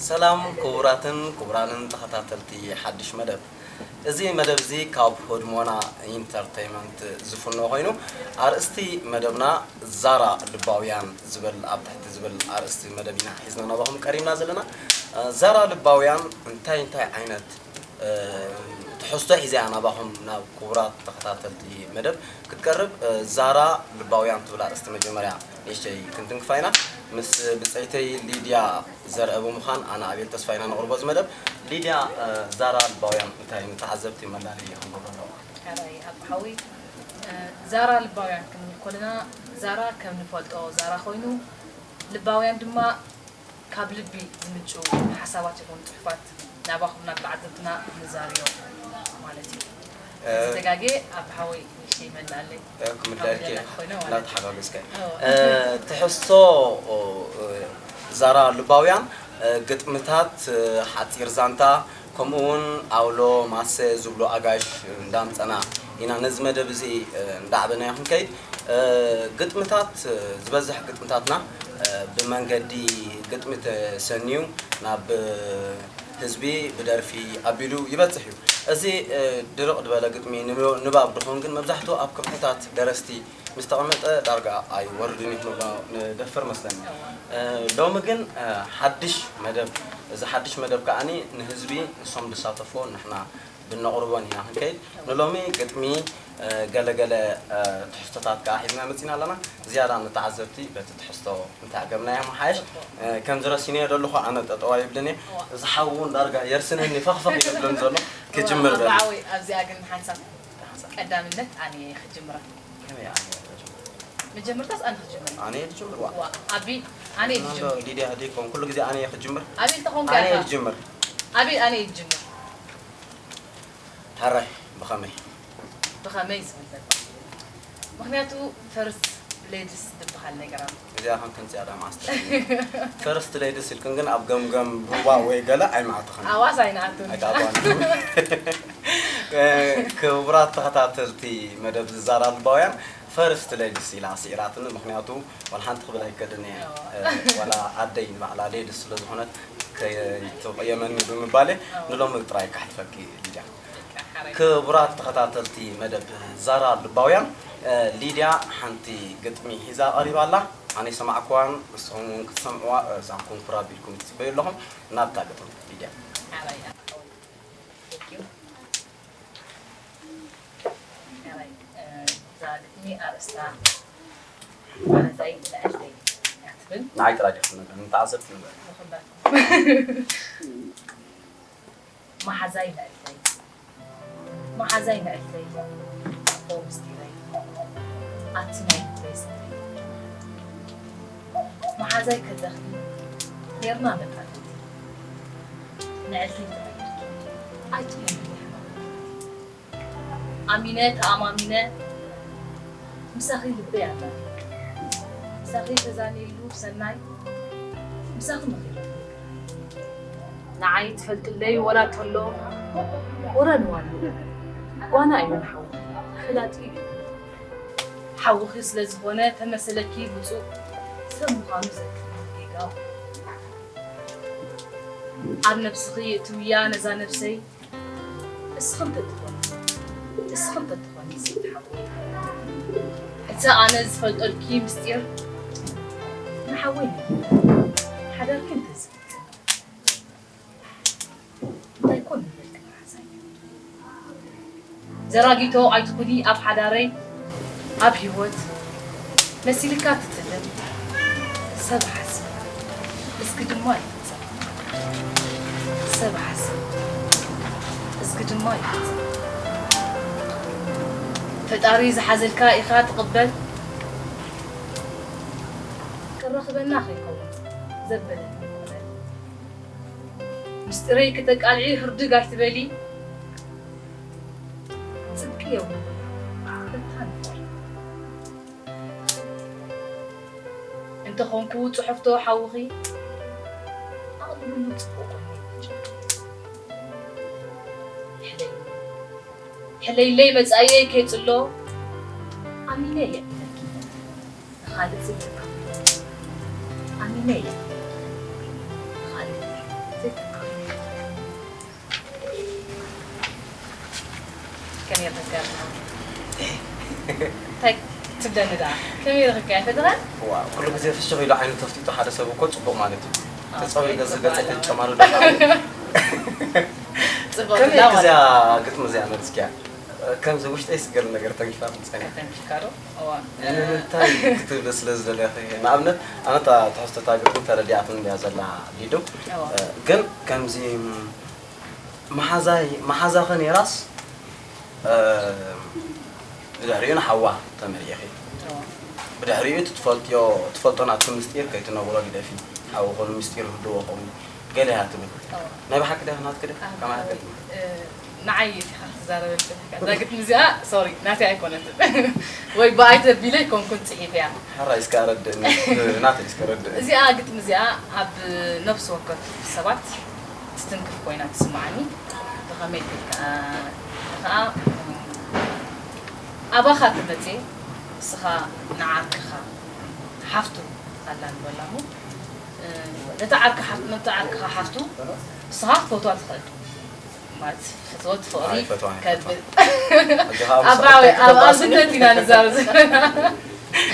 ሰላም ክቡራትን ክቡራንን ተኸታተልቲ ሓድሽ መደብ። እዚ መደብ እዚ ካብ ሆድሞና ኢንተርተይመንት ዝፍኖ ኮይኑ፣ ኣርእስቲ መደብና ዛራ ልባውያን ዝብል፣ ኣብ ትሕቲ ዝብል ኣርእስቲ መደብ ኢና ሒዝና ናባኹም ቀሪብና ዘለና። እ፣ ዛራ ልባውያን እንታይ እንታይ ዓይነት፣ እ፣ ትሕዝቶ ሒዛ እያ ናባኹም ናብ ክቡራት ተኸታተልቲ መደብ ክትቀርብ? እ፣ ዛራ ልባውያን ትብል ኣርእስቲ መጀመርያ ንእሽተይ ክንትንክፋ ኢና። ምስ ብጸይተይ ሊድያ ዘርአ ብምዃን ኣነ ኣቤል ተስፋ ኢና ነቕርቦ እዚ መደብ። ሊድያ፣ እ፣ ዛራ ልባውያን እንታይ ንተዓዘብቲ መላለዪ ክንገብሮ ኣለዎ? ሕራይ ኣቦ ሓወይ፣ እ፣ ዛራ ልባውያን ክንብል ከለና ዛራ ከም ንፈልጦ ዛራ ኮይኑ፣ ልባውያን ድማ ካብ ልቢ ዝምንጩ ሓሳባት ይኹን ጽሑፋት ናባኹም ናብ ተዓዘብትና ንዛርዮ ማለት እዩ። እ፣ እዚ ተጋጌ ኣቦ ሓወይ ንእሽተይ ይመልኣለይ። እ፣ ክምልኣልኪ ኣውደላ ኮይነ ማለት እዩ። እናተሓጋገዝካ። እዎ። እ፣ ትሕዝቶ፣ ኦ፣ እ፣ ዛራ ልባውያን፣ እ፣ ግጥምታት፣ እ፣ ሓጺር ዛንታ፣ ከምኡ እውን ኣውሎ፣ ማሰ ዝብሉ ኣጋይሽ እንዳምጸና ኢና ነዚ መደብ እዚ፣ እ፣ እንዳዕበናዮ ክንከይድ። እ፣ ግጥምታት፣ እ፣ ዝበዝሕ ግጥምታትና፣ እ፣ ብመንገዲ ግጥሚ ተሰንዩ ናብ፣ እ፣ ህዝቢ ብደርፊ ኣቢሉ ይበጽሕ እዩ። እዚ፣ እ፣ ድርቕ ዝበለ ግጥሚ ንብ-፣ ንባብ ድኾን ግን መብዛሕትኡ ኣብ ከብሕታት ደረስቲ ምስ ተቐመጠ ዳርጋ ኣይወርድን እዩ ክንብሎ ንደፍር መስለኒ። እ፣ ሎሚ ግን፣ እ፣ ሓድሽ መደብ፣ እዚ ሓድሽ መደብ ከኣኒ ንህዝቢ ንሶም ዝሳተፍዎ ንሕና ብነቕርቦን ኢና ክንከይድ። ንሎሚ ግጥሚ፣ እ፣ ገለገለ፣ እ፣ ትሕዝቶታት ከኣ ሒዝና መጺና ኣለና። ዝያዳ ንተዓዘብቲ በቲ ትሕዝቶ እንተኣገምናዮ ምሓይሽ። እ፣ ከም ዝረሲነዮ ዘለኹ ኣነ ጠጠዋ ይብልን እየ። እዋ። እዚ ሓዊ እውን ዳርጋ የርስነኒ ፈኽፈኽ ይብልን ዘሎ። ክጅምር እዋ፣ በል። ኣባዓወይ፣ ኣብዚኣ ግን ሓንሳብ ቀዳምነት ኣነ እየ ክጅምራ። ከመይ ኣነ እየ ክጅምር? መጀመርታስ ኣነ ክጅምር። ኣነ እየ ክጅምር፣ ዋ። ዋ፣ ኣቢ፣ ኣነ እየ ክጅምር። ሊድያ ደይኮን ኩሉ ግዜ ኣነ እየ ክጅምር? ኣቢ እንተኾንካ ኣነ እየ ኢኻ። ክጅምር። ኣቢ ኣነ እየ ክጅምር። ሕራይ፣ ብኸመይ? ብኸመይ ዝብል ዘሎ። ምኽንያቱ ፈርስት ሌድስ ዝበሃል ነገር ኣሎ። እዚኣ ከም ተምፅያ ዳ ማስተር። ፈርስት ሌድስ ኢልክን ግን ኣብ ገምገም ሩባ ወይ ገለ ኣይምኣትኽን። ኣዋስ ኣይንኣቱን። ኣይትኣትዋን። እ፣ ክቡራት ተኸታተልቲ መደብ ዛራ ልባውያን፣ ፈርስት ሌድስ ኢላ ስዒራትኒ፣ ምኽንያቱ ዋላ ሓንቲ ክብል ኣይከድን እየ። ኣዎ። እ፣ ዋላ ኣደይ ንባዕላ ሌድስ ስለ ዝኾነት ከይትቕየመኒ ብምባል እየ ኣዎ። ንሎሚ ጥራይ ካሕልፈኪ ሊድያ። ክቡራት ተኸታተልቲ መደብ ዛራ ልባውያን፣ እ፣ ሊድያ ሓንቲ ግጥሚ ሒዛ ቀሪባ ኣላ። ኣነ ይሰማዕኩዋን ንስኹም እውን ክትሰምዕዋ፣ እ፣ ዛንኩም ኩራብ ኢልኩም ትጽበዩ ኣለኹም። ናብታ ግጥሚ ሊድያ። ሓራይ ኣቦ ሓወይ። Thank you። ሓራይ፣ እ፣ እዛ ግጥሚ ኣርእስታ መሓዛይ ንዕልተይ እያ ትብል። ንዓይ ጥራይ ዲኹም ንገር፣ ንተዓዘብቲ ንገር። ንኹላትኩም። መሓዛይ ንዕልተይ፣ መሓዛይ ንዕልተይ፣ ኣቦ ምስጢረይ፣ ኣቲ ናይ ልበይ ሰብረይ። መሓዛይ ከለኺ ኔርና መጣበቲ፣ ንዕልተይ ተቐይርኪ ኣይትመኒ ሕማም። ኣሚነ ተኣማሚነ ምሳኺ ልበይ ኣላ፣ ምሳኺ ተዛንየሉ ሰናይ፣ ምሳኺ መኺረሉ። ንዓይ ትፈልጥለይ ወላ ተሎ፣ ወረ ንዋሉ ጓና እዩ ንሓውኺ፣ ፈላጢ እዩ። ሓውኺ ስለ ዝኾነ ተመሰለኪ ብፁዕ፣ ሰብ ምዃኑ ዘክሪ ጌጋኡ። ኣብ ነብስኺ እትውያ ነዛ ነብሰይ፣ እስኺ እንተትኾኒ፣ እስኺ እንተትኾኒ ሴት ሓወይ። እቲ ኣነ ዝፈልጠልኪ ምስጢር ንሓወይ ነጊርዮ፣ ሓዳርኪ እንተዝብትን። እንታይ ኮን ንብለኪ መሓዛይ? ዘራጊቶ ኣይትኹኒ ኣብ ሓዳረይ፣ ኣብ ህይወት መሲልካ ትጥልም። ሰብ ሓስብ፣ እዝጊ ድማ ይፍጸም። ሰብ ሓስብ፣ እዝጊ ድማ ይፍጸም። ፈጣሪ ዝሓዘልካ ኢኻ ትቕበል። ክረኽበና ከይከውን ዘበለኒ ይቕበል። ምስጢረይ ክተቃልዒ ህርድግ ኣይትበሊ። ጽድቂ የብሉን በታኒ። እንተኾንኩ ጽሑፍቶ ሓውኺ ኣቕልብሉ ጽቡቕ ኮይኑ ይበጃ። ሕለይለይ፣ ሕለይለይ መጻኢየይ ከይጽሎ ኣሚነ እየ እብለኪ። ንኻልእ ዝብል ኣሚነ እየ። ንኻልእ ከመይ ረኺብካዮ? እንታይ ትብለኒ ደኣ? ከመይ ረኺብካ? ኣይፈተኻን? ዋ፣ ኩሉ ግዜ ፍሽኽ ኢሉ ዓይኑ ተፍጢጡ ሓደ ሰብ እኮ ጽቡቕ ማለት እዩ። ኦኬ፣ ተጸዊዑ ገጽ ጽቡቕ ገጽ ኣሎ። ተጨማሪ ደኣ ጽቡቕ ከመይ ዘላ ማለት እዚኣ እዩ። ግጥሚ እዚኣ መሊስክያ? ከምዚ ውሽጠይ ዝገርም ነገር ተንኪፋ ትምጸኒ። ተንኪፍካ ዶ? እዋ። ንምንታይ ክትብል ስለ ዝደለኺ? ንኣብነት፣ ኣነ እታ ትሕዝቶ እታ ግጥሚ ተረዲኣትኒ እያ ዘላ ሊዱ። እዋ። እ፣ ግን ከምዚ መሓዛይ-፣ መሓዛኺ ነይራስ፣ እ፣ ብድሕሪኡ ንሓዋ ተመሪዒኺ። እዋ። ብድሕሪኡ እቲ ትፈልጥዮ-፣ ትፈልጦ ናትኪ ምስጢር ከይትነግሮ ግደፊ። ሓዊ ኾኑ ምስጢር ህልዎ ኾኑ ገለ እያ ትብል። እዋ። ናይ ብሓቂ ድያ ናትኪ ድያ? ኣዎ። ከማይ ሓቂ? እ፣ ንዓይ ኢኻ ክትዛረበ ዝደለኻ። እዛ ግጥሚ እዚኣ፣ ሶሪ፣ ናተይ ኣይኮነትን። ወይ ብኣይ ተቢለ ኣይኮንኩን ጽሒፈያ። ሓራይ እስከ ኣረድእኒ፣ ናተይ እስከ ኣረድእኒ። እዚኣ ግጥሚ እዚኣ ኣብ ነፍሲ ወከፍ ሰባት ትትንክፍ ኮይና ትስምዓኒ። ብኸመይ ኢልካ ከኣ፣ ከኣ፣ ኣባኻ ትመጽእ፣ ንስኻ ንዓርክኻ ሓፍቱ ኣላ ንበላኹ። እ፣ ነታ ዓርካ ሓፍ-፣ ነታ ዓርክኻ ሓፍቱ ንስኻ ክትፈትዋ ትኽእል። ማለት ፍትወት ፍቕሪ ኣይፈትዋን፣ ከብል። ኣይፈትዋን። ሕጂ ኸኣ ምስ ኣባዊ፣ ኣርካ ኣብ ክትባስ ኣብነት ኢና ንዛረብ ዘለና።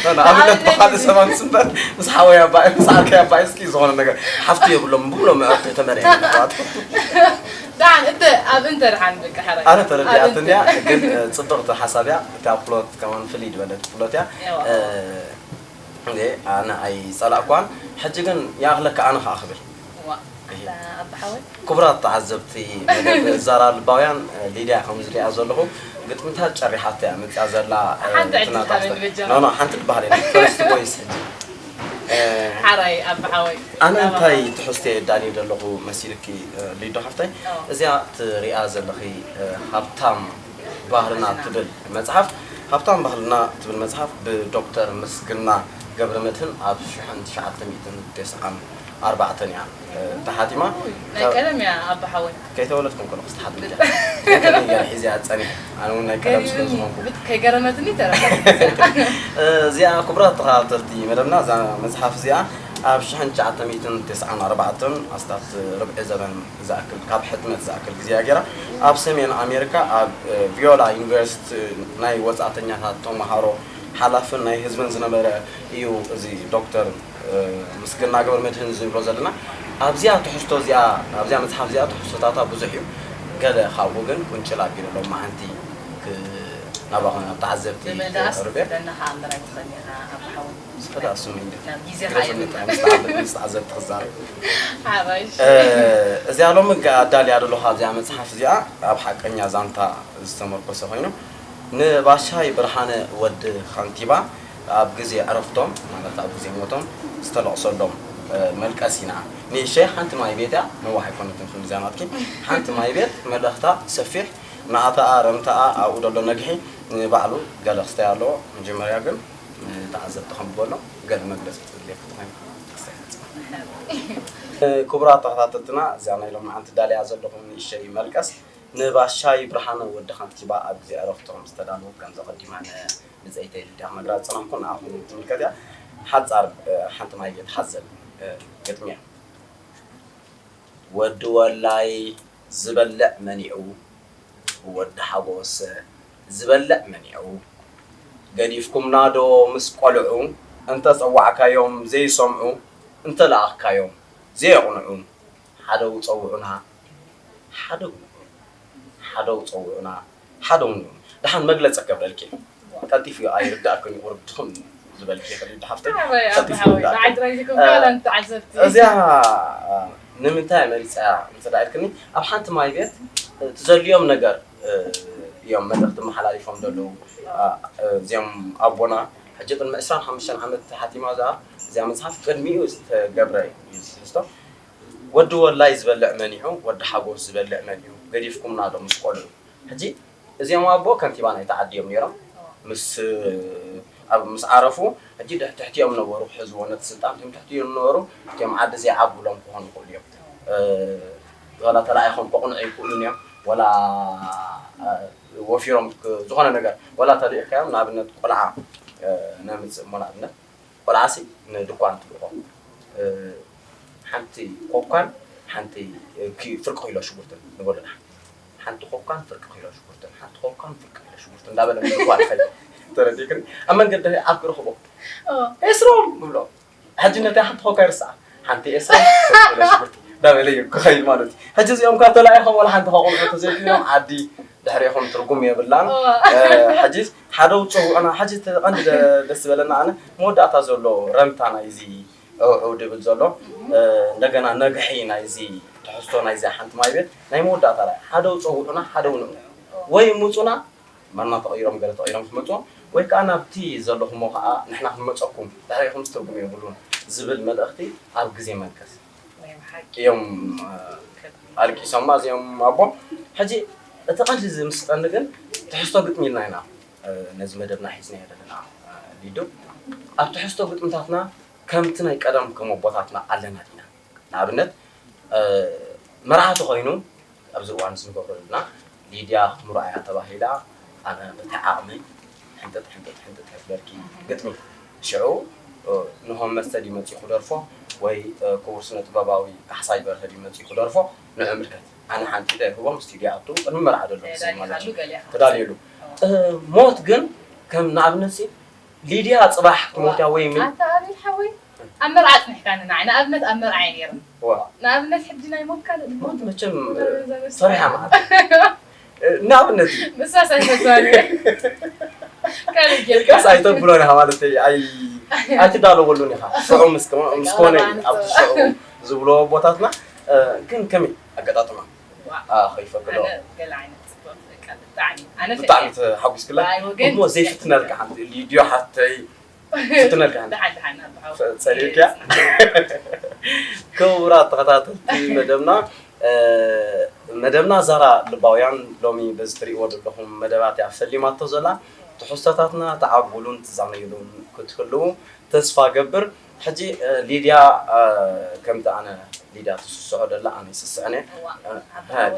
ኖ፣ ንኣብነት ንኣብነት ብኻልእ እዚ። ሰባት ዝጽበር ምስ ሓወይ ኣባይ፣ ምስ ዓርከይ ኣባይ እስኪ ዝኾነ ነገር ሓፍቲ የብሎም ብብሎም ምዕርቱ ተመርያ። ደሓን፣ እንተ-፣ ኣብ እንተ ደሓን በቃ ሓራይ። ኣነ ተረዲኣትኒ እያ፣ ኣብ እንተ። ግን፣ እ፣ ጽብቕቲ ሓሳብ እያ። እታ ፕሎት ከማን ፍልይ ዝበለት ፕሎት እያ። ያው፣ እ፣ እንዴ፣ ኣነ ኣይጸላእኳን። ሕጂ ግን ይኣኽለካ ኣነ ኸኣ ክብል። ዋ፣ እሂ። ኣታ ኣባ ሓወይ። ክቡራት ተዓዘብቲ መደብ ዛራ ልባውያን፣ ሊድያ ከም ዝሪኣ ዘለኹ፣ ግጥምታት ጨሪሓቶ እያ መጺኣ ዘላ፣ ሓንቲ ዕድል ትናታ ሃበኒ በጃኻ። ኖ፣ ኖ፣ ሓንቲ ትበሃል የለን። ፈርስት ቮይስ ሕጂ። እ፣ ሓራይ ኣባ ሓወይ። ኣነ ኣባ እንታይ ሓወይ። ትሕዝቶ የዳልየ ዘለኹ መሲልኪ፣ እ፣ ሊዶ ሓፍተይ? ኣዎ። እዚኣ ትሪኣ ዘለኺ፣ እ፣ ሃብታም ባህልና ትብል መጽሓፍ፣ ሃብታም ባህልና ትብል መጽሓፍ ብዶክተር ምስግና ገብረመድህን ኣብ ሽሕን ትሽዓተ ሚእትን ተስዓን ኣርባዕተን እያ፣ እ፣ ተሓቲማ። ናይ ካብ ቀደም እያ ኣባ ሓወይ። ከይተወለድኩ እንከለኹ ዝተሓትመት እያ። ከመይ ገይረ ሒዘያ ጸኒሐ። ኣነ እውን ናይ ቀደም ስለ ዝኮንኩ። ብት-፣ ከይገረመትኒ ተረፈት። እ፣ እዚኣ ክቡራት ተኸታተልቲ መደብና፣ እዛ መጽሓፍ እዚኣ ኣብ ሽሕን ትሽዓተ ሚእትን ተስዓን ኣርባዕተን ኣስታት ርብዒ ዘበን ዝኣክል፣ ካብ ሕትመት ዝኣክል ግዜ እያ ገይራ። ኣብ ሰሜን ኣሜሪካ፣ ኣብ፣ እ፣ ቪዮላ ዩኒቨርሲቲ ናይ ወጻእተኛታት ተመሃሮ ሓላፍን ናይ ህዝብን ዝነበረ እዩ እዚ ዶክተር፣ እ፣ ምስግና ገብረመድህን ዝብሎ ዘለና። ኣብዚኣ ትሕዝቶ እዚኣ፣ ኣብዚኣ መጽሓፍ እዚኣ ትሕዝቶታታ ብዙሕ እዩ። ገለ ካብኡ ግን ቁንጭል ኣቢለ ሎማዓንቲ ክ-፣ ናባኹም ናብ ተዓዘብቲ ብመልኣስ ከቕርብ እየ። ትብለና ከኣ እምበር ኣይትኽእልን ኢኻ ኣባ ሓወይ። እስከ ደኣ ስሙኝ። ናብ ግዜኻ ግደፍኒ ኣይምጣ። ጥራይ ምስ ተዓዘ-፣ ምስ ተዓዘብቲ ክዛረብ። ሓራይ። እ፣ እዚኣ ሎሚ ኣዳልያ ዘለኹ ኣብዚኣ መጽሓፍ እዚኣ ኣብ ሓቀኛ ዛንታ ዝተመርኮሰ ኮይኑ፣ ንባሻይ ብርሃነ ወዲ ከንቲባ ኣብ ግዜ ዕረፍቶም፣ ማለት ኣብ ግዜ ሞቶም ዝተለቕሰሎም፣ እ፣ መልቀስ ኢና። ንእሸይ ሓንቲ ማይ ቤት እያ፣ ነዋሕ ኣይኮነትን ክንዲ እዚኣ ናትኪ። ሓንቲ ማይ ቤት መልእኽታ ሰፊሕ፣ ናእታኣ፣ ረምታኣ፣ ኣብኡ ዘሎ ነግሒ ንባዕሉ ገለ ክስተያ ኣለዎ። መጀመርያ ግን ንተዓዘብቲ ከንብበሎም ገለ መግለጺ ክትብልዮ ክትኾይኑ። ክቡራት ተኸታተልትና፣ እዚኣ ናይ ሎማዓንቲ ዳልያ ዘለኹም ንእሸይ መልቀስ ንባሻይ ብርሃነ ወዲ ከንቲባ ኣብ ግዜ ዕረፍቶም ዝተዳለወት ከም ዘቐዲማ ን-፣ ንጸይተይ ሊድያ ክነግራ ዝጸናሕኩ ንኣኹም ትምልከት እያ። ሓጻር፣ እ፣ ሓንቲ ማይ ቤት ሓዘል፣ እ፣ ግጥሚ እያ። ወዲ ወላይ ዝበልዕ መኒዑ፣ ወዲ ሓጎስ ዝበልዕ መኒዑ፣ ገዲፍኩምና ዶ ምስ ቆልዑ፣ እንተ ጸዋዕካዮም ዘይሰምዑ፣ እንተ ለኣኽካዮም ዘየቕንዑ፣ ሓደው ጸውዑና፣ ሓደው፣ ሓደው ጸውዑና፣ ሓደው ንዑ። ደሓን መግለጺ ክገብረልኪ እየ። ቀልጢፉ እዩ፣ ኣይርዳእክን እዩ፣ ቁሩብ ድኽም ዝበልኪ ይኽእል እዩ፣ ሓፍተይ። ሓወይ፣ ቀልጢፉ ሓወይ፣ ይርዳእክን። ንዓይ ጥራይ ዘይኮንካ፣ እ፣ ዋላ ንተዓዘብቲ። እዚኣ ንምንታይ መሪጸያ እንተ ደኣ ኢልክኒ፣ ኣብ ሓንቲ ማይ ቤት፣ እ፣ ትዘልዮም ነገር፣ እ፣ እዮም መልእኽቲ መሓላሊፎም ዘለዉ። እ፣ እዚኦም ኣቦና፣ ሕጂ ቅድሚ ዕስራን ሓሙሽተን ዓመት ተሓቲማ እዛ፣ እዚኣ መጽሓፍ ቅድሚኡ ዝተገብረ እዩ እዚ ትሕዝቶ። ወዲ ወላይ ዝበልዕ መኒዑ፣ ወዲ ሓጎስ ዝበልዕ መኒዑ፣ ገዲፍኩምና ዶ ምስ ቆልዑ? ሕጂ እዚኦም ኣቦ ከንቲባ ናይታ ዓዲ እዮም ነይሮም። ምስ፣ ኣብ፣ ምስ ዓረፉ፣ ሕጂ ድሕ-፣ ትሕቲኦም ነበሩ ክሕዝዎ ነቲ ስልጣን፣ እቶም ትሕቲኦም ነበሩ፣ እቲኦም ዓዲ ዘይዓብሎም ክኾኑ ይኽእሉ እዮም። እ፣ ዋላ ተላኢኾም ከቕንዑ ኣይክእሉን እዮም። ዋላ፣ እ፣ ወፊሮም ክ-፣ ዝኾነ ነገር፣ ዋላ ተልኢኽካዮም፣ ንኣብነት ቆልዓ፣ እ፣ ነምጽእ እሞ ንኣብነት፣ ቆልዓሲ ንድኳን ትልእኾ። እ፣ ሓንቲ ኮኳን ሓንቲ እ፣ ኪ- ፍርቂ ኪሎ ሽጉርትን ንበሎ ንሓ ሓንቲ ኮካን ፍርቂ ኪሎ ሽጉርትን ሓንቲ ኮካን ፍርቂ ኪሎ ሽጉርትን እንዳበለ ምልኳ ንኸይድ ተረዲእክን ኣብ መንገዲ ዓርኪ ረኽቦ ኤስሮም ምብሎ ሕጂ ነቲ ሓንቲ ኮካ ይርስዓ ሓንቲ ኤስሮም ፍርቂ ኪሎ ሽጉርቲ እንዳበለ እዩ ክኸይድ ማለት እዩ ሕጂ እዚኦም ካብ ተላኢኾም ወላ ሓንቲ ከቆምዑ ተዘይኮይኖም ዓዲ ድሕሪኹም ትርጉም የብላን ሕጂ ሓደ ውፅውዕና ሕጂ ቀንዲ ደስ ዝበለና ኣነ መወዳእታ ዘሎ ረምታ ናይዚ ዕውዕው ድብል ዘሎ እንደገና ነግሒ ናይዚ ትሕዝቶ ናይዚ ሓንቲ ማይ ቤት ናይ መወዳእታ ራእይ ሓደ ውፀውዑና ሓደ ውንዑ ወይ ሙፁና ማና ተቐይሮም ገለ ተቐይሮም ክመፁ ወይ ከዓ ናብቲ ዘለኹሞ ከዓ ንሕና ክንመፀኩም ድሕሪኹም ትርጉም የብሉን ዝብል መልእኽቲ ኣብ ግዜ መንከስ እዮም ኣልቂሶማ እዚኦም ኣቦ ሕጂ እቲ ቀንዲ ዝምስጠኒ ግን ትሕዝቶ ግጥሚ ኢልና ኢና ነዚ መደብና ሒዝናዮ ዘለና ሊዱ ኣብ ትሕዝቶ ግጥምታትና ከምቲ ናይ ቀደም ከም ኣቦታትና ኣለና ዲና ንኣብነት መርዓቲ ኮይኑ ኣብዚ እዋን ንገብሮ ዘለና ሊድያ ክትምርዖ እያ ተባሂላ ኣነ በቲ ዓቕመይ ሕንጥጥ ሕንጥጥ ሕንጥጥ ከፍለልኪ ግጥሚ ሽዑ ንሆም መስተ ድዩ መፂኡ ክደርፎ ወይ ክቡር ስነ ጥበባዊ ካሕሳይ በርሀ ድዩ መፂኡ ክደርፎ ንዑ ምልከት ኣነ ሓንቲ ደ ህቦም ስቱድዮ ኣቱ ቅድሚ መርዓ ዘሎ ግዜ ማለት እዩ ተዳልየሉ ሞት ግን ከም ንኣብነት ሲ ሊድያ ፅባሕ ትሞት እያ ወይ ምን ኣታ ኣቤል ሓወይ ኣብ መርዓ ኣፅኒሕካኒ ንዓይ ንኣብነት ኣብ መርዓ እየ ነይረ ዋ ንኣብነት ሕጂ ናይ ሞት ካልእ ሞት መቸም ፈሪሓ ማለት ንኣብነት እዩ ንሳስ ኣይፈትዋን እየ ካልእ ጌርካ ኢልካስ ኣይተብሎን ኢኻ ማለት እዩ ኣይ ኣይትዳለወሉን ኢኻ ሽዑ ምስ ምስ ኮነ እዩ ኣብቲ ሽዑ ዝብሎ ኣቦታትና ግን ከመይ ኣገጣጥማ ከይፈቅዶ ኣነ ገለ ዓይነት ፅቡቅ በቃ ብጣዕሚ ኣነ ብጣዕሚ ተሓጒስክላ እሞ ዘይፍትነልካ ሓንቲ ሊድዮ ሓተይ ፍትነልካ ሓንቲ ደሓን ደሓን ኣባሓው ጸሊልክያ ክቡራት ተኸታተልቲ መደብና መደብና ዛራ ልባውያን ሎሚ በዚ ትርእይዎ ዘለኹም መደባት እያ ፈሊማቶ ዘላ ትሕዝቶታትና ተዓብሉን ትዛነዩሉን ክትህልዉ ተስፋ ገብር ሕጂ ሊድያ ከምቲ ኣነ ሊድያ ትስስዖ ደላ ኣነ ይስስዕን እየ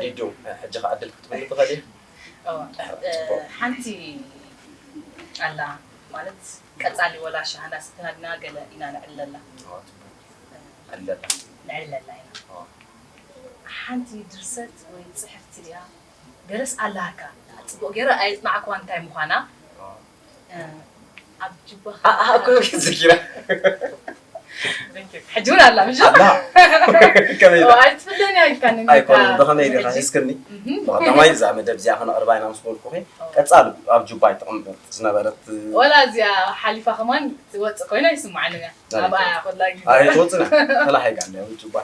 ሊዱ ሕጂ ከዓ ዕድል ክትብሉ ትኽእል እዩ ሓንቲ ኣላ ማለት ቀፃሊ ወላ ሻሃና ስተናድና ገለ ኢና ንዕለላ ዕለላ ንዕለላ ኢና ሓንቲ ድርሰት ወይ ፅሕፍቲ ድያ ገለስ ኣላሃካ ፅቡቅ ገይረ ኣየፅናዕክዋ እንታይ ምኳና ኣብ ጅባኻ ዝኪራ ሕጂ እውን ኣላ ምሽ ከመይ ኣይትፍለኒ ኣይካኒ ኣይኮነ ብኸመይ ዲኻ ሒዝክኒ ብቐዳማይ እዛ መደብ እዚኣ ከነቕርባ ኢና ምስ በልኩኺ ቀፃል ኣብ ጁባ ኣይተቐምጠት ዝነበረት ወላ እዚኣ ሓሊፋ ከማን ትወፅእ ኮይና ይስማዓኒ እያ ኣብኣ ኮላ ግዜ ኣይትወፅና ተላሒጋ እንዳ ጁባ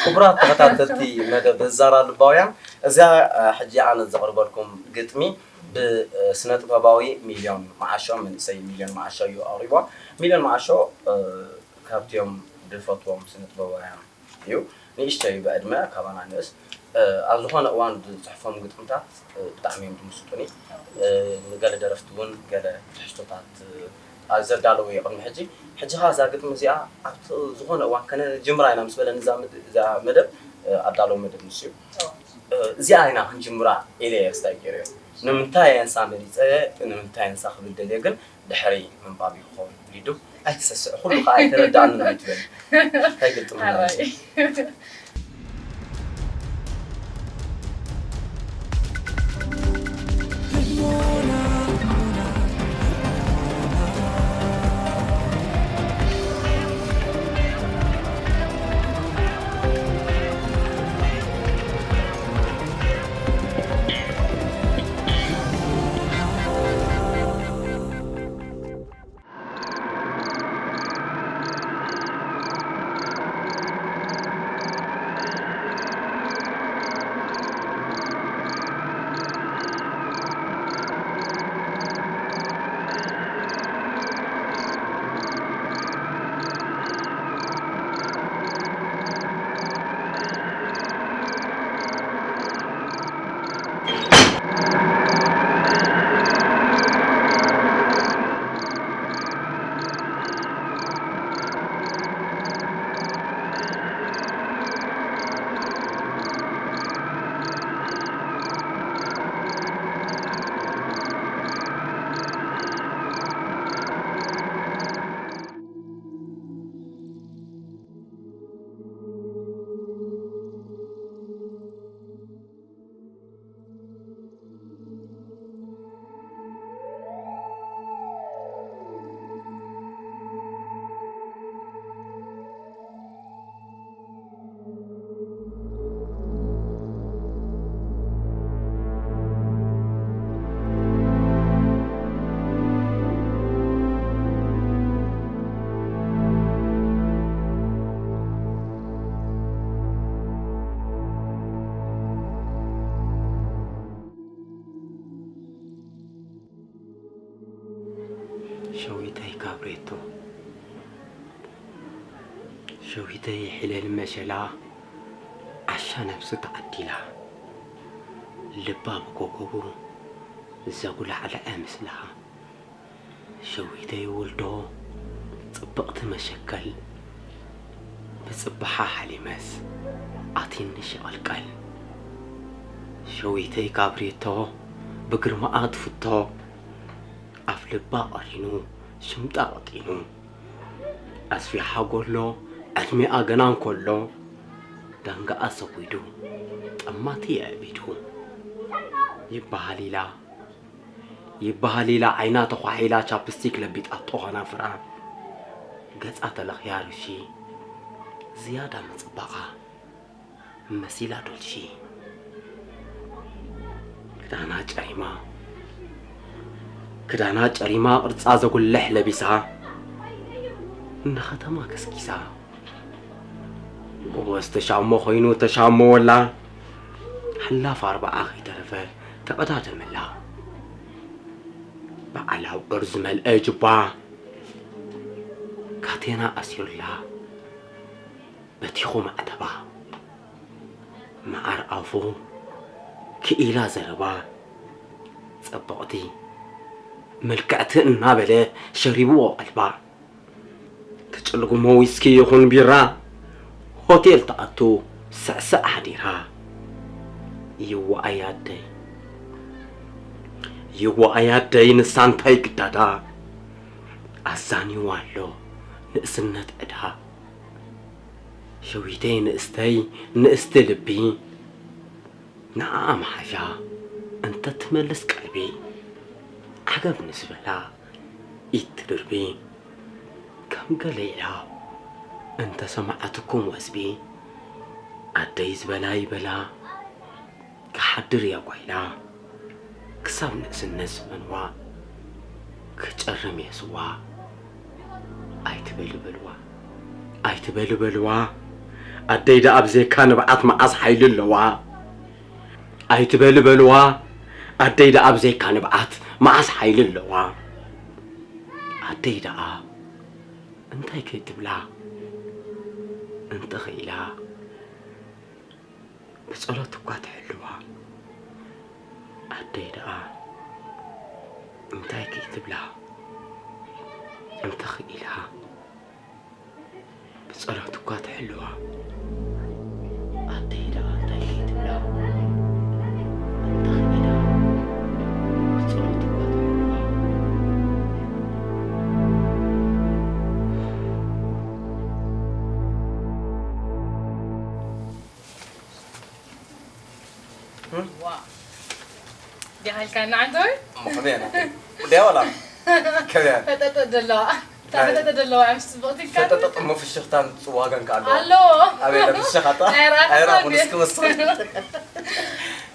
ክቡራት ተኸታተልቲ መደብ ዛራ ልባውያን እዚኣ ሕጂ ኣነ ዘቕርበልኩም ግጥሚ ብስነ ጥበባዊ ሚልዮን መዓሾ መንእሰይ ሚልዮን መዓሾ እዩ ኣቕሪቦ ሚልዮን መዓሾ ካብቲኦም ዝፈትዎም ስነ ጥበባውያን እዩ ንእሽተይ ብዕድመ ካባና ንእስ ኣብ ዝኾነ እዋን ዝፅሕፎም ግጥምታት ብጣዕሚ እዮም ዝምስጡኒ ንገለ ደረፍቲ እውን ገለ ትሕዝቶታት ዘዳለዎ እዩ ቅድሚ ሕጂ ሕጂ ኸዓ እዛ ግጥሚ እዚኣ ኣብቲ ዝኾነ እዋን ከነጅምራ ኢና ምስ በለኒ እዛ መደብ ኣዳለዎ መደብ ንሱ እዩ እዚኣ ኢና ክንጅምራ ኢለ እየ ስታይ ገይረዮ ንምንታይ እየ ንሳ መሪፀ ንምንታይ ንሳ ክብል ደልየ ግን ድሕሪ ምንባብ እዩ ክኸውን ሊዱ ኣይትሰስዕ ኩሉ ከዓ ኣይተረዳእንን ኣይትበል እንታይ ግጥም ካብሬቶ ሸዊተይ ሒለል መሸላ ዓሻ ነብሱ ተዓዲላ፣ ልባ ብኮከቡ ዘጉላዕልዐ ምስላ። ሸዊተይ ውልዶ ጽብቕቲ መሸከል ብጽባሓ ሓሊመስ ኣቲኒ ሸቐልቀል። ሸዊተይ ካብሬቶ ብግርማኣ ትፍቶ፣ ኣፍ ልባ ቀሪኑ ሽምጣ ቀጢኑ። ኣስፊሓ ጎሎ ዕድሜኣ ገና እንኮሎ፣ ዳንጋኣ ሰጒዱ ጠማቲ የዕቢዱ። ይበሃል ኢላ ይበሃል ኢላ ዓይና ተዃሒላ ቻፕስቲክ ለቢጣቶ ኸናፍራ። ገጻ ተለኽያ ርሺ ዝያዳ ምጽባቓ መሲላ ዶልሺ። ክዳና ጨሪማ ክዳና ጨሪማ ቅርጻ ዘጉልሕ ለቢሳ ንኸተማ ከስኪሳ። ጎቦ ዝተሻሞ ኮይኑ ተሻሞ ወላ ሓላፍ ኣርባዓ ከይተረፈ ተቐዳደመላ። በዓል ኣብዑር ዝመልአ ጅባ ካቴና ኣሲሩላ በቲኹ ማዕተባ። መዓር ኣፉ ክኢላ ዘረባ ጸብቕቲ ምልክዕቲ እናበለ ሸሪብዎ ቀልባ። ትጭልግሞ ዊስኪ ይኹን ቢራ ሆቴል ትኣቱ ስዕስዕ ሓዲራ። ይዋኣይ ኣደይ ይዋኣይ ኣደይ ንሳ እንታይ ግዳዳ ኣዛኒዋ ኣሎ ንእስነት ዕዳ። ሸዊተይ ንእስተይ ንእስቲ ልቢ ንዓኣ መሓሻ እንተ ትመልስ ቀልቢ ዓገብ ንዝበላ ኢድ ትድርቢ። ከም ገለ ኢላ እንተ ሰማዓትኩም ወዝቢ ኣደይ ዝበላ ይበላ ክሓድር እያ ጓይላ። ክሳብ ንእስነት ዘመንዋ ክጨርም እየ ስዋ። ኣይትበሊ በልዋ ኣይትበሊ በልዋ ኣደይ ደኣ ብዘይካ ንብዓት መዓስ ሓይሊ ኣለዋ። ኣይትበሊ በልዋ ኣደይ ደኣ ብዘይካ ንብዓት መዓስ ሓይሊ ኣለዋ። ኣደይ ደኣ እንታይ ከይትብላ እንተ ኽኢላ ብጸሎት እኳ ትሕልዋ። ኣደይ ደኣ እንታይ ከይትብላ እንተ ኽኢላ ብጸሎት እኳ ትሕልዋ። ኣደይ ደኣ እንታይ ከይትብላ እንተ ኽኢላ ብጸሎት እኳ ትሕልዋ። ዲኻ ኢልካና ዓንተወይ? እሞ ከመይ እያ ናተይ? ወዲያ ዋላ? ከመይ እያ? ፈጠጠ ዘለዋ። እታ ፈጠጠ ዘለዋ እያ ምስ ጽብቕቲ ኢልካ። ፈጠጠ እሞ ፍሽኽታን ጽዋጋን ከ ኣለዋ? ኣለዎ። ኣበይ ኢለ ፍሽኻታ? ኣይረኣኹን እስኪ ወስኺ።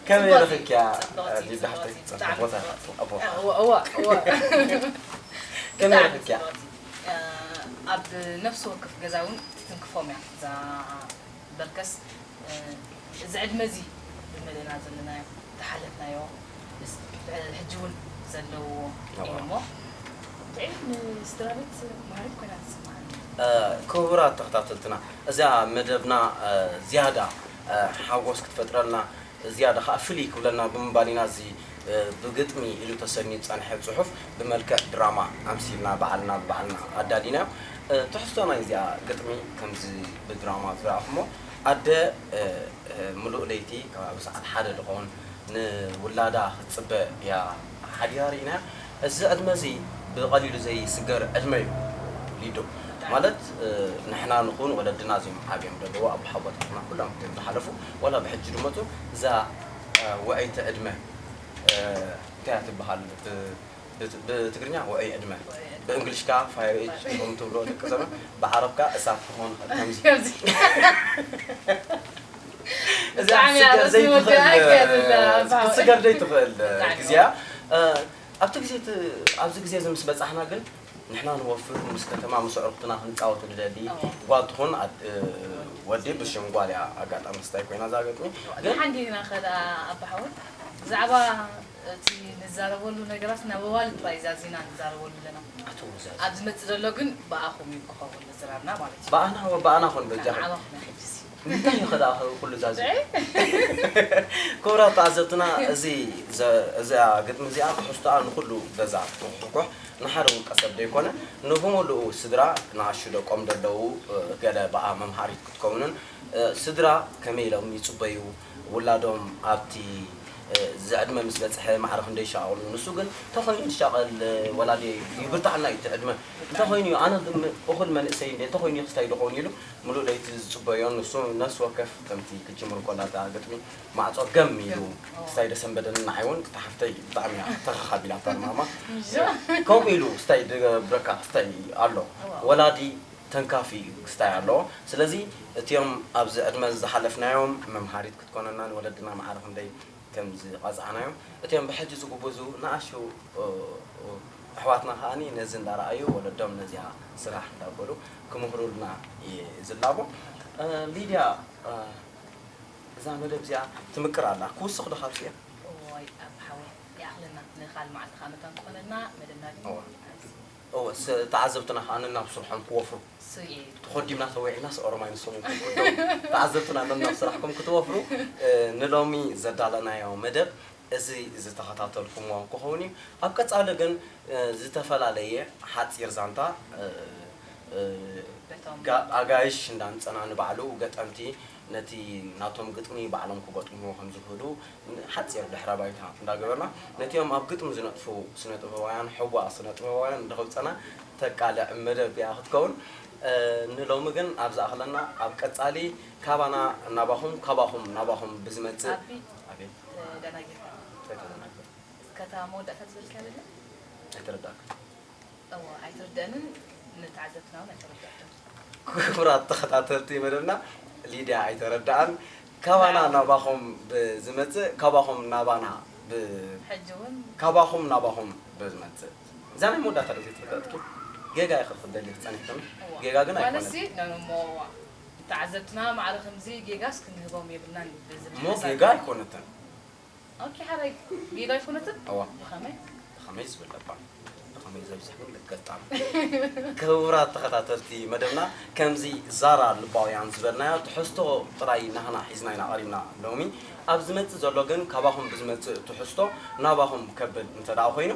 ከመይ ረኺብኪያ? ጽብቕቲ፣ ሊዳ ሓፍተይ፣ ጽብቕቲ፣ ጽቡቕ ቦታ። ጽብቕቲ። ኣቦ። እዋ፣ እዋ፣ እዋ። ከመይ ረኺብኪያ? ጽብቕቲ። ኣብ ነፍሲ ወከፍ ገዛ እውን ትትንክፎም እያ እዛ በርከስ፣ እ፣ እዚ ዕድመ እዚ ብመደና ዘለናዮ፣ ዝሓለፍናዮ፣ ምስ፣ ሕጂ እውን ዘለዎ እዩ እሞ፣ ጥዑይ ንስድራ ቤት ማህሌት ኮይና ትስምዓኒ። እ፣ ክቡራት ተኸታተልትና፣ እዚኣ መደብና፣ እ፣ ዝያዳ፣ እ፣ ሓጎስ ክትፈጥረልና፣ ዝያዳ ኸዓ ፍልይ ክብለና ብምባል ኢና እዚ፣ እ፣ ብግጥሚ ኢሉ ተሰንዩ ዝጸንሐ ጽሑፍ ብመልክዕ ድራማ ኣምሲልና ባዕልና ብባዕልና ኣዳሊናዮ። እ፣ ትሕዝቶ ናይዚኣ ግጥሚ ከምዚ ብድራማ ዝረኣኹሞ፣ ኣደ፣ እ፣ እ፣ ምሉእ ለይቲ ከባቢ ሰዓት ሓደ ዝኸውን ንውላዳ ክትጽበ እያ ሓዲራ ርኢናያ። እዚ ዕድመ እዚ ብቐሊሉ ዘይስገር ዕድመ እዩ ሊዱ። ማለት፣ እ፣ ንሕና ንኹን ወለድና እዚኦም ዓብዮም ዘለዉ ኣቦሓጎታትና ኩሎም እቶም ዝሓለፉ ዋላ ብሕጂ ዝመጹ እዛ፣ እ፣ ውዕይቲ ዕድመ፣ እ፣ እንታይ እያ ትበሃል? ብ-፣ ብ-፣ ብትግርኛ ውዑይ ዕድመ፣ ብእንግሊሽ ከኣ ፋየር ኤጅ ኢኹም ትብሎ ደቂ ዘመን፣ ብዓረብ ከኣ እሳት ክኾን ይኽእል ከምዚ። ከምዚ። እዚኣ ብጣዕሚ እያ ክትስገር ደስ ዘይትኽእል፣ ዝብል፣ ኣይ፣ ከ-፣ ክትስገር ዘይትኽእል ብጣዕሚ። ግዜያ። እ፣ ኣብቲ ግዜ እቲ፣ ኣብዚ ግዜ እዚ ምስ በጻሕና ግን ንሕና ንወፍር፣ ምስ ከተማ ምስ ኣዕሩኽትና ክንጻወት ንደሊ። ኣዎ። ጓል ትኹን ኣድ-፣ እ፣ ወዲ ብሽም ጓል እያ ኣጋጣሚ ስታይ ኮይና እዛ ገጥሚ። ግን ንሓንቲ ኢና ከ ደኣ ኣባሓውን ብዛዕባ እቲ ንዛረበሉ ነገራት ናብ ኣዋልድ ጥራይ ዛዚና ንዛረበሉ ኣለና። ኣቶ ዛዚ። ኣብ ዝመጽእ ዘሎ ግን ብኣኹም እዩ ክኸውን ዝራብና ማለት እዩ። ብኣና ወ ብኣና ኾን በጃኹም። ዓባኹም ሕጅሲ። እንታይ እዩ ኸዳ ኩሉ ዛዚ? ክቡራት ተዓዘብትና፣ እዚ ዘ- እዚኣ ግጥሚ እዚኣ ትሕዝቶኣ ንኹሉ ገዛ ትኩሕኩሕ፣ ንሓደ ውልቀ ሰብ ዘይኮነ፣ ንብምሉኡ ስድራ፣ ንኣሹ ደቆም ዘለዉ፣ እ፣ ገለ ብኣ መምሃሪት ክትከውንን፣ እ፣ ስድራ ከመይ ኢሎም ይጽበዩ፣ ውላዶም ኣብቲ፣ እ፣ ዝዕድመ ምስ በጽሐ ማዕረ ክንደይ ይሻቐሉ፣ ንሱ ግን እንተኾይኑ ይሻቐል፣ እ፣ ወላዲ ይብርታዕና እዩ እቲ ዕድመ፣ እንተኾይኑ እዩ፣ ኣነ ግን እኹል መንእሰይ እንደ እንተኾይኑ እዩ ክስታይ ዶ ኸውን ኢሉ፣ ምሉእ ለይቲ ዝጽበዮ፣ ንሱ ነፍሲ ወከፍ ከምቲ ክጅምር ከላ እታ ግጥሚ ማዕጾ ገም ኢሉ፣ ስታይ ደሰንበደኒ፣ ንዓይ እውን እታ ሓፍተይ ብጣዕሚ እያ ተኻኻቢላታ ማማ። ከምኡ ኢሉ ስታይ ድገብረካ ስታይ ኣሎ። ወላዲ ተንካፊ ስታይ ኣሎ። ስለዚ እቲኦም ኣብዚ ዕድመ ዝሓለፍናዮም መምሃሪት ክትኮነና፣ ንወለድና ማዕረ ክንደይ ከም ዝቐጻዕናዮም፣ እቲኦም ብሕጂ ዝጉብዙ ንኣሽቱ፣ እ፣ እ፣ ኣሕዋትና ከኣኒ ነዚ እንዳረኣዩ ወለዶም ነዚኣ ስራሕ እንዳበሉ ክምህሩልና እየ ዝላቦ። እ፣ ሊድያ፣ እ፣ እዛ መደብ እዚኣ ትምቅር ኣላ። ክውስኽ ዶ ካብዚ እያ? እዋይ ኣብ ሓወይ ይኣኽለና፣ ንኻል መዓልቲ ከዓ መታን ክኾነልና መደብና ግን እዋ። ይኣዝ። እወ፣ ስ- ተዓዘብትና ከዓ ነናብ ስርሖም ክወፍሩ። እሱ እየ። ተኾዲምና ተወዒልናስ ኦሮማይ ንሶም እውን ክወፍሩ። ተዓዘብትና ነናብ ስራሕኩም ክትወፍሩ፣ እ፣ ንሎሚ ዘዳለናዮ መደብ እዚ ዝተኸታተልኩምዎ ክኸውን እዩ። ኣብ ቀጻሊ ግን፣ እ፣ ዝተፈላለየ ሓጺር ዛንታ፣ እ፣ እ፣ በቶም ጋ- ኣጋይሽ እንዳምጸና ንባዕሉ ገጠምቲ ነቲ ናቶም ግጥሚ ባዕሎም ክገጥምዎ ከም ዝኽእሉ ሓጺር ድሕረ ባይታ እንዳገበርና ነቲኦም ኣብ ግጥሚ ዝነጥፉ ስነ ጥበባውያን፣ ሕቡኣ ስነ ጥበባውያን እንድኸብጸና ተቃልዕ መደብ እያ ክትከውን። እ፣ ንሎሚ ግን ኣብ ዝኣኽለና፣ ኣብ ቀጻሊ ካባና ናባኹም፣ ካባኹም ናባኹም ብዝመጽእ ኣቢ ኣቤት ተደናጊርካ። እንታይ ተደናገር? እስከታ መወዳእታ ዝበልካ የለን? ኣይተረዳእኩ። እዋ ኣይተረደእንን፣ ንተዓዘብትና እውን ኣይተረደእትን። ክቡራት ተኸታተልቲ መደብና፣ ሊድያ ኣይተረዳኣን። ካባና ዋው። ናባኹም ብዝመጽእ፣ ካባኹም ናባና ብ- ሕጂ እውን ካባኹም ናባኹም ብዝመጽእ። እዛ ናይ መወዳእታ ዶ ዘይተረዳእትኪ? ጌጋ ኢኺ ክትደሊ ጸኒሕክን። እዋ። ጌጋ ግን ማለት ኣይኮነትን። ሲ፣ ኖ፣ ኖ፣ ሞ፣ እዋ። ተዓዘብትና ማዕረ ከምዚ ጌጋስ ክንህቦም የብልናን እዩ፣ ብዝብል እሞ ሓሳብ። ጌጋ ኣይኮነትን። ኦኬ፣ ሓራይ ጌጋ ኣይኮነትን? እዋ። ብኸመይ? ብኸመይ ዝብል ለባ? ብኸመይ ዘብዝሕ ግን ልገጣም። ክቡራት ተኸታተልቲ መደብና፣ ከምዚ ዛራ ልባውያን ዝበልናዮ ትሕዝቶ ጥራይ ናህና ሒዝና ኢና ቀሪብና ሎሚ። ኣብ ዝመጽእ ዘሎ ግን ካባኹም ብዝመጽእ ትሕዝቶ ናባኹም ከብል እንተ ደኣ ኮይኑ፣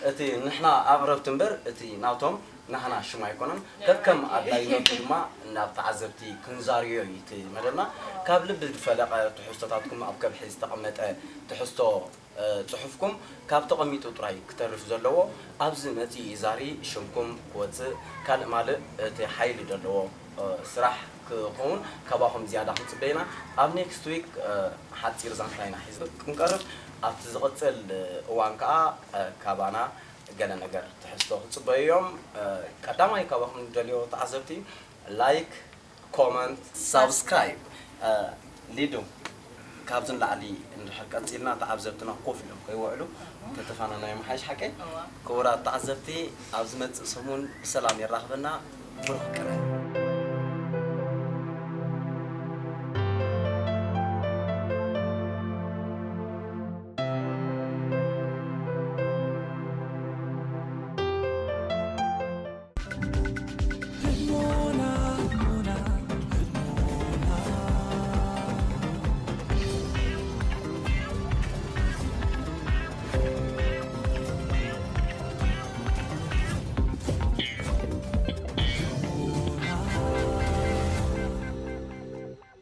እቲ ንሕና ኣቕረብቲ እምበር እቲ ናቶም ናህና ሽም ኣይኮነን። ከከም ኣድላይነቱ ድማ ናብ ተዓዘብቲ ክንዛርዮ እዩ እቲ መደብና። ካብ ልቢ ዝፈለቐ ትሕዝቶታትኩም ኣብ ከብሒ ዝተቐመጠ ትሕዝቶ፣ እ፣ ጽሑፍኩም ካብ ተቐሚጡ ጥራይ ክተርፍ ዘለዎ፣ ኣብዚ መጺኡ ይዛሪ ሽምኩም ክወጽእ፣ ካልእ ማልእ እቲ ሓይሊ ዘለዎ፣ እ፣ ስራሕ ክኸውን ካባኹም ዝያዳ ክንጽበ ኢና። ኣብ ኔክስት ዊክ፣ እ፣ ሓጺር ዛንታ ኢና ሒዝ ክንቀርብ። ኣብቲ ዝቕጽል፣ እ፣ እዋን ከኣ፣ እ፣ ካባና ገለ ነገር ትሕዝቶ ክጽበዩ እዮም። እ፣ ቀዳማይ ካባኹም ንደልዮ ተዓዘብቲ ላይክ፣ ኮመንት፣ ሳብስክራይብ። እ፣ ሊዱ፣ ካብዚ ንላዕሊ እንድሕር ቀጺልና ተዓዘብትና ኮፍ ኢሎም ከይወዕሉ ተተፋናናዮም ሓይሽ ሓቀይ። እዋ። ክቡራት ተዓዘብቲ፣ ኣብ ዝመጽእ ሰሙን ብሰላም የራኽበና። ብሩኽ ቀነ።